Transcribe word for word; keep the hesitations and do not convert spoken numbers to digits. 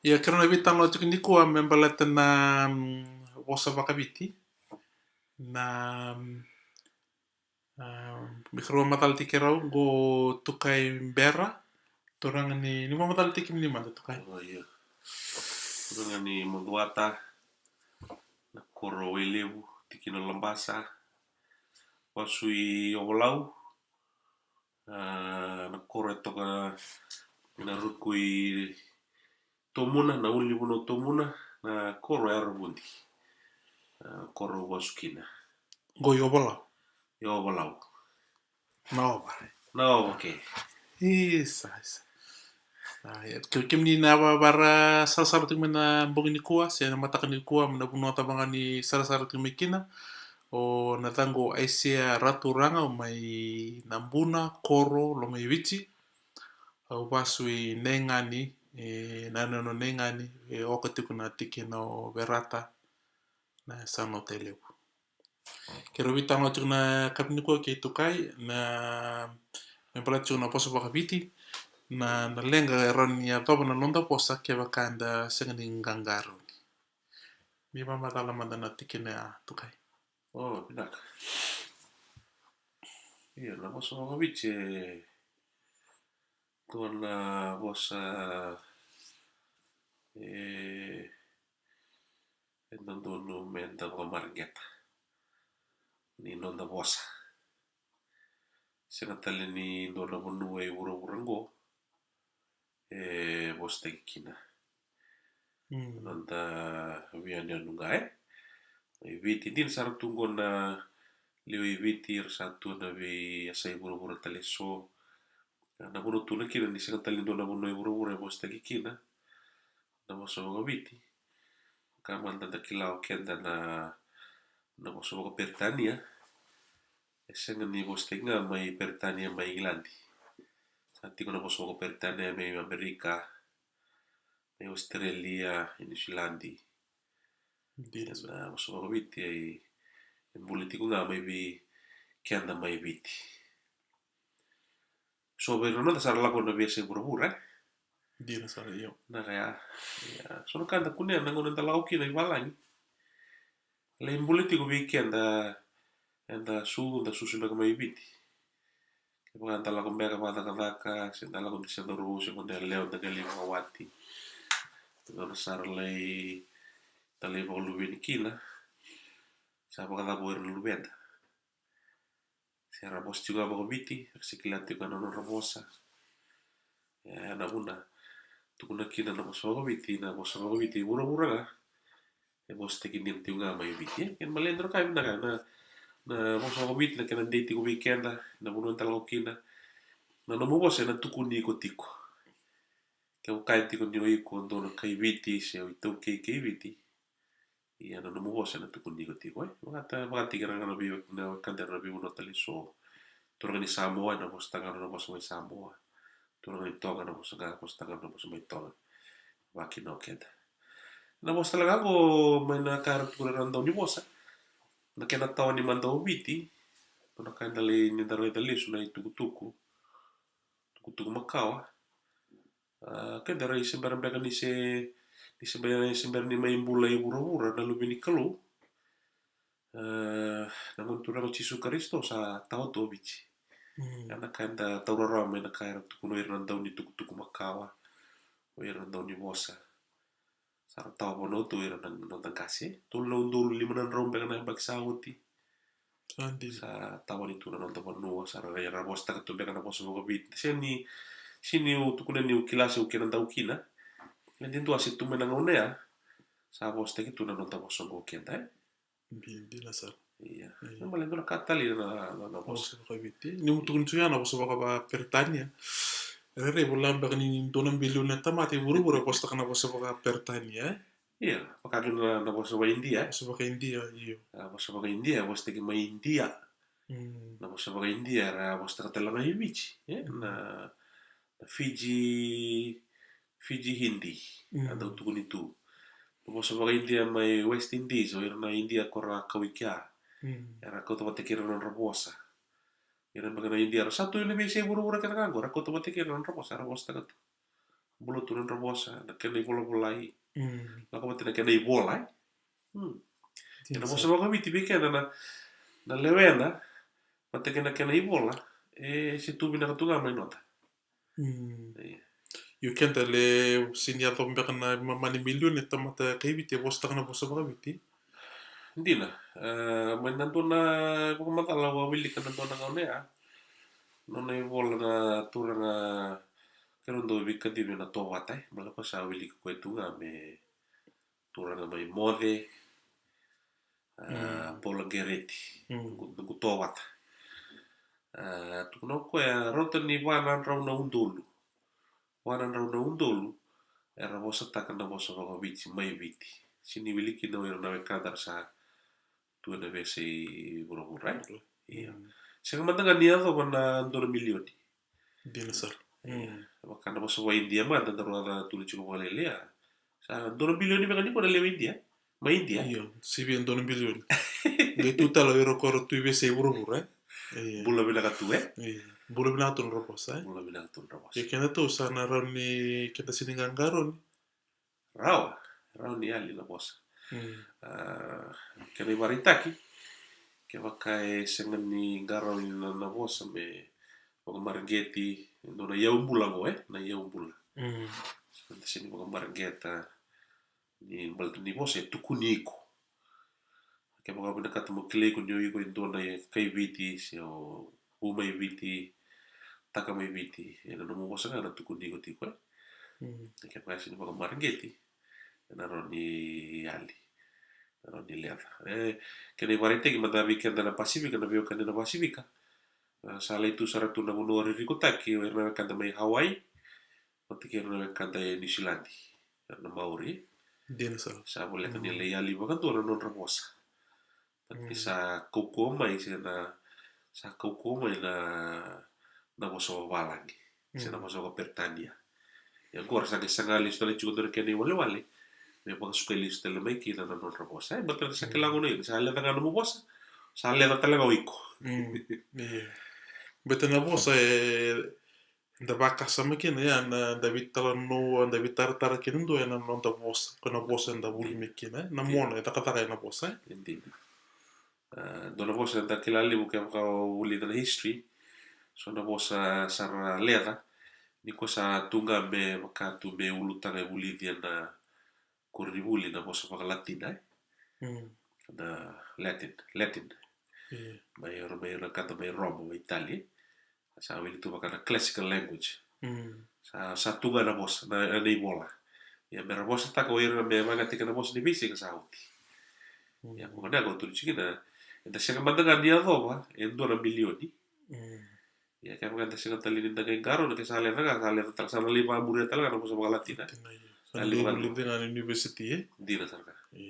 Ia, keirau na veitalanoa tiko nikua me baleta na, mm, vosa vakaviti. Na, mm, a, me keirau macala tiko keirau qo, Tukai Bera. Turaga ni, ni vakamacala tiko kemuni mada, Tukai. O, ia. Turaga ni Macuata, na koro Wailevu, tikina o Labasa, vasu i Ovalau, a, na koro e toka na ruku i Tomuna, na ulunivanua o Tomuna, na koro e Aravudi. A, koro au vasu kina. Qo i Ovalau? I Ovalau. Na Ova. Na Ova, okay. Isa, isa. A, ia, ke, kemuni na va-, vara sarasara tiko mai na bogi nikua, se na mataka nikua, mai na vanua cava ga ni sarasara tiko mai kina. O na yacaqu o Aisea Raturaga, o mai Nabuna, koro, Lomaiviti. Au vasu i Neigani, e, na yanuyanu o Neigani, e oka tiko na tikina o Verata, na yasana o Tailevu. Keirau veitalanoa tiko na yakavi nikua kei Tukai, na, me baleta tiko na vosa vakaviti, na, na leqa e rawa ni yacova na noda vosa kevaka eda sega ni qaqarauni. Me vakamacala mada na tikina ya, Tukai. O, vinaka. Ia, na vosa vakaviti e dua na vosa e, e dodonu meda vakamareqeta ni noda vosa. Sega tale ni dua na vanua e vuravura qo e vosataki kina. Mm. Noda veiyanuyanu ga, e? I Viti, dina sara tu qo na lewe i Viti, era sa tu ena veiyasai vuravura tale eso. Na vanua tu na kina ni sega tale ni dua na vanua e vuravura e vosataki kina na vosa vakaviti. Ka mada da kila o keda na, na vosa vakaperitania e sega ni vosataki ga mai Peritania, mai Igiladi. Sa tiko na vosa vakaperitania mai Amerika, mai Australia, i Niusiladi. Dina. Na vosa vakaviti e, e bula tiko ga mai vei keda mai Viti. So vei ira na noda sa ra lako na veiyasai vuravura, e? Dina sara, io. Na ka ya. Ia, so na ka da kunea na gauna da lako kina i valagi. Lai bula tiko vei keda, eda su, da susu beka mai Viti. Kevaka da lako beka vakacakacaka, se da lako da se da rau, se da yalewa, da qai lai vakawati. Da gauna sa ra lai, da lai vakaluveni kina, sa vakacava o ira na luveda? Se ra vosa tiko ga vakaviti, era se kila tiko ga na nodra vosa. E, na vuna tukuna kina na vosa vakaviti, na vosa vakaviti e vuravura ga e vosataki dina tiko ga mai Viti, e. Kena maleni, dua na ka vinaka na, na vosa vakaviti, na kena dei tiko vei keda, na vanua da lako kina. Na nomu vosa ena tukuni iko tiko. Kevaka e tiko ni o iko dua na kai Viti se o iTaukei kai Viti, ia na nomu vosa ena tukuni iko tiko, e. Vakata, vakataki ira ga na vei, na wekada era na veivanua tale eso. Turaga ni Samoa ena vosataka ga na vosa mai Samoa. Turaga ni Toga ena vosa ga, vosataka ga na vosa mai Toga. Vakakina o keda. Na vosa tale ga qo mai na ka era tukuna na dau ni vosa, na kena tawa ni mada o Viti. Nona ka eda lai, ni da raica lesu na itukutuku, tukutuku makawa. A, keda rai se bera beka ni se, ni se bera, se bera ni mai bula i vuravura na luve ni Kalou. A, na Gone Turaga o Jisu Karisito sa tawa tu o Viti. Mm. Ia na ka eda taura rawa mai na ka era tukuna o ira na dau ni tukutuku makawa, o ira na dau ni vosa. Sa ra tawa vanua tu o ira na noda qase. Tolu na udolu lima na drau beka na yabaki sa oti. Sa dina. Sa tawa ni tu na noda vanua, sa ra, ra vosataka tu beka na vosa vakaviti. Se ni, se niu tukuna niu kila se u kena dau kina. Ia de dua se tu mai na gauna ya, sa vosataki tu na noda vosa qo keda, e? Di-, dina sara. Ia. Ia. Na male dua na ka tale na, na, na vosa. Vosa vakaviti. Niu tukuna tu ya na vosa vaka, vakaperitania. Rairai vola beka ni dua na bilioni na tamata e vuravura e vosataka na vosa vakaperitania, e? Ia, vaka kina na, na vosa vakaIdia, e? Vosa vakaIdia, io. A, vosa vakaIdia e vosataki mai Idia. Mm. Na vosa vakaIdia era vosataka tale ga i Viti, e? Mm. Na, na Fiji, Fiji Hindi, mm, a dau tukuni tu. Na vosa vakaIdia mai West Indies, o ira na Idia ko ra kau i kea. Mm. Era kauta vata kei ira na nodra vosa. Ira beka na Idia era sa tu ena veiyasai vuravura kece ga qo, era kauta vata kei ira na nodra vosa, era vosataka tu. bula tu na nodra vosa, na kena ivolavolai. Mm. Lako vata na kena ivola, e. Mm. Dina sara. Kena vosa vakaviti vei keda na, na lewena, vata kei na kena ivola, e se tu vinaka tu ga mai noda. Mm. Io. Io, keda le sini yaco beka na mamani milioni e tamata kai Viti e vosataka na vosa vakaviti. Dina, e, mai na dua na vakamacala au a wilika na dua na gauna ya. Nona ivola na turaga, kena dau veikacivi na Tovata, e. Baleta ko sa wilika koya tu ga me turaga mai Moce, a, mm, Paula Gereti, mm, noqu, noqu Tovata. A, tukuna o koya, rauta ni va na drau na udolu. Va na drau na udolu era vosataka na vosa vakaviti mai Viti. Sini wili kina o ira na wekada ra sa tu ena veiyasai vuravura, e? Io. Mm. Sega mada ga ni yacova na dua na milioni. Dina sara. Io. Mm. Vaka na vosa vakaIdia mada daru a tukuna tiko vakalailai, a. Sa dua na bilioni vaka ni ko na lewe Idia. Mai Idia. Io, sivia dua na bilioni. Qai tu tale o ira ko ra tu i veiyasai vuravura, e? Io. Bula vinaka tu, e? Io. Bula vinaka tu na nodra vosa, e? Bula vinaka tu na nodra vosa. Io, keda tu sa na rawa ni keda sini qaqarauni. Rawa, rawa ni yali na vosa. Mm. A, kena ivakaraitaki, kevaka e sega ni qarauni na, na vosa me vakamareqeti, e dua na iyau bula qo, e? Na iyau bula. Mm. Sega ni vakamareqeta, ni baleta ni vosa e tukuni iko. Kevaka o vinakata mo kilai iko ni o iko e dua na kai Viti, se o vu mai Viti, taka mai Viti, ena nomu vosa ga na tukuni iko tiko, e. Mm. Kevaka e sini vakamareqeti, ena rawa ni yali, ena rawa ni leca. E, kena ivakaraitaki mada vei keda na Pasifika, na veiwekani na Pasifika. A, sa lai tu sara tu na vanua ririkotaki o ira na wekada mai Hawaii, vata kei ira na wekada e Niusiladi, ira na Maori. Dina sara. Sa voleka ni lai yali vakadua na nodra vosa. Vata kei sa kaukauwa mai se na, sa kaukauwa mai na, na vosa vakavalagi se na vosa vakaperitania. Ia oqo ra sa qai saga lesu tale tiko dua na kena iwalewale me vakasukai lesu tale mai kina na nodra vosa. E, baleta sa kila gona iko, sa leca ga nomu vosa, sa leca tale ga o iko. Mm. Io. Baleta na vosa e da vakasama kina, ia, na da veitalanoa, da veitaratara kina dua ena noda vosa, ko na vosa eda vuli mai kina, e? Na mona e cakacaka ena vosa, e? Indeed. A, dua na vosa eda kila levu kevaka o vulica na history, so na vosa sa ra leca ni ko sa tu ga me vaka tu me ulutaga e vulici ena koronivuli na vosa vakaLatina, e? Mm. Na Latin, Latin. Io. Mai ira, mai ira na wekada mai Roma, mai Italy. Sa wili tu vaka na classical language. Mm. Sa, sa tu ga na vosa, na, na ivola. Ia me ra vosataka o ira me vakayagataki na vosa ni veisiga sa oti. Mm. Ia ko gona ko tukuna tiko kina, eda sega mada ga ni yacova e dua na milioni. Mm. Ia kevaka eda sega tale ni da qai qarauna, ke sa leca ga, sa leca tale, sa na lai vakamuria tale ga na vosa vakaLatina. Latina, io. Sa na lai vakamuria ga na university, e? Dina sara ga. Io.